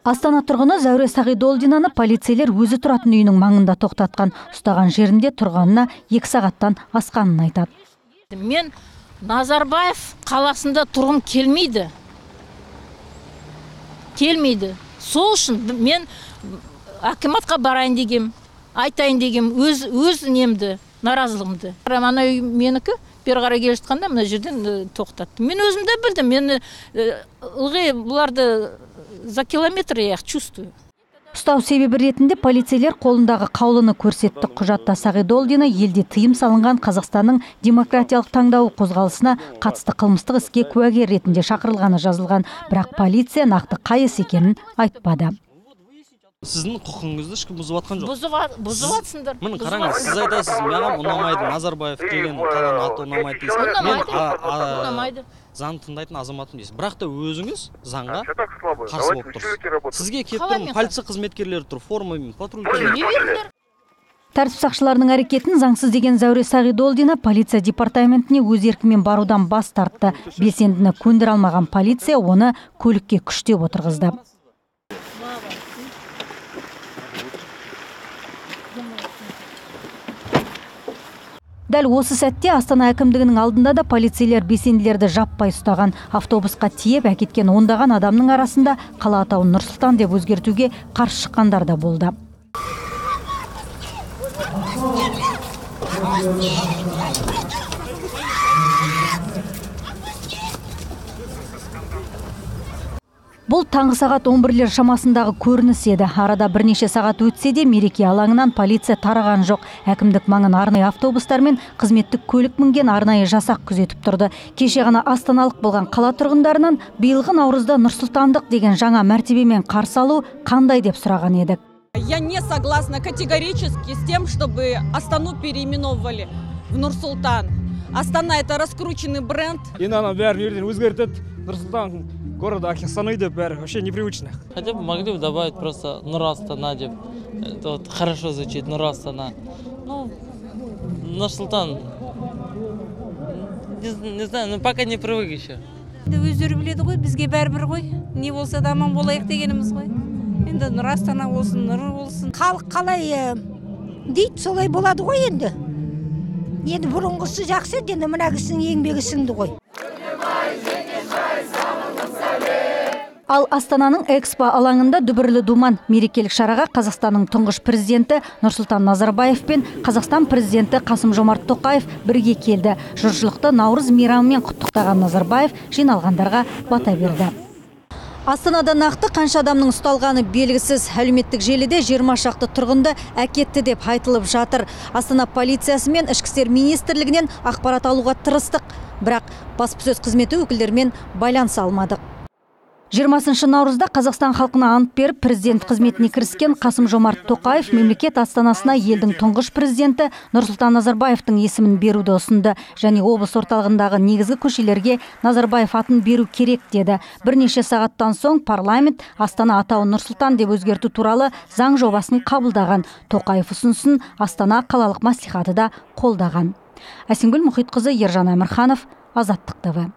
Астана тұрғыны Зәуре Сағидолдинаны полицейлер өзі тұратын үйінің маңында тоқтатқан. Ұстаған жерінде тұрғанына 2 сағаттан асқанын айтады. Мен Назарбаев қаласында тұрғым келмейді. Келмейді. Сол үшін мен акиматқа барайын дегем, айтайын дегем, өз немді, наразылығымды. Ана үй менікі, бері қарай келе жатқанда мына жерден тоқтатты. Мен өзім де білдім, мен ылғи бұларды за километр я их чувствую. Ұстау себебі ретінде полицейлер қолындағы қаулыны көрсетті. Құжатта Сағидолдина елде тыйым салынған Қазақстанның демократиялық таңдауы қозғалысына қатысты қылмыстық іске куәгер ретінде шақырылғаны жазылған. Бірақ полиция нақты қай іс екенін айтпады. Сіздің құқығыңызды ешкім бұзып жатқан жоқ. Бұзып жатсыңдар. Міне қараңыз, сіз айтасыз, маған ұнамайды, Назарбаев деген қаланың аты ұнамайды дейсіз. Мен заң тыңдайтын азаматым дейсіз. Бірақ та өзіңіз заңға қарсы болып тұрсыз. Сізге келіп тұрмын, полиция қызметкерлері тұр, формамен, патрульмен. Тәртіп сақшыларының әрекетін заңсыз деген Зәуре Сағидолдина полиция департаментіне өз еркімен барудан бас тартты. Белсендіні көндіре алмаған полиция оны көлікке күштеп отырғызды. Дәл осы сәтте Астана әкімдігінің алдында да полицейлер белсенділерді жаппай ұстаған. Автобусқа тиеп әкеткен ондаған адамның арасында қала атауын Нұр-Сұлтан деп өзгертуге қарсы шыққандар да болды. Бұл таңғы сағат 11-лер шамасындағы көрініс еді. Арада бірнеше сағат өтсе де мереке алаңынан полиция тараған жоқ. Әкімдік маңын арнайы автобустар мен қызметтік көлік мінген арнайы жасақ күзетіп тұрды. Кеше ғана астаналық болған қала тұрғындарынан биылғы наурызда Нұр-Сұлтандық деген жаңа мәртебемен қарсы алу қандай деп сұраған едік. Я не согласна категорически с тем, чтобы Астану переименовывали в Нур-Султан. Астана это раскрученный бренд. Енді ана бәрін жерден өзгертеді. Нұр-Сұлтан города Астаны деп бәрі вообще непривычно. Хотя бы могли бы добавить просто Нур-Астана деп. Это вот хорошо звучит, Нур-Астана. Ну, Нур-Султан, не знаю, но пока не привык еще. Өздері біледі ғой, бізге бәрібір ғой. Не болса да аман болайық дегеніміз ғой. Енді Нұр-Астана болсын, Нұр болсын. Халық қалай дейді, солай болады ғой енді. Енді бұрынғысы жақсы, енді мына кісінің еңбегі сіңді ғой. Ал Астананың Экспо алаңында дүбірлі думан. Мерекелік шараға Қазақстанның тұңғыш президенті Нұрсұлтан Назарбаев пен Қазақстан президенті Қасым-Жомарт Тоқаев бірге келді. Жұртшылықты Наурыз мейрамымен құттықтаған Назарбаев жиналғандарға бата берді. Астанада нақты қанша адамның ұсталғаны белгісіз. Әлеуметтік желіде 20 шақты тұрғынды әкетті деп айтылып жатыр. Астана полициясы мен Ішкі істер министрлігінен ақпарат алуға тырыстық, бірақ баспасөз қызметі өкілдерімен байланыса алмадық. 20 наурызда Қазақстан халқына ант беріп, президент қызметіне кіріскен Қасым-Жомарт Тоқаев мемлекет астанасына елдің тұңғыш президенті Нұрсұлтан Назарбаевтың есімін беруді ұсынды және облыс орталығындағы негізгі көшелерге Назарбаев атын беру керек деді. Бірнеше сағаттан соң парламент Астана атауын Нұр-Сұлтан деп өзгерту туралы заң жобасын қабылдаған. Тоқаев ұсынысын Астана қалалық мәслихаты да қолдаған. Әсемгүл Мұхитқызы, Ержан Әмірханов, Азаттық ТВ.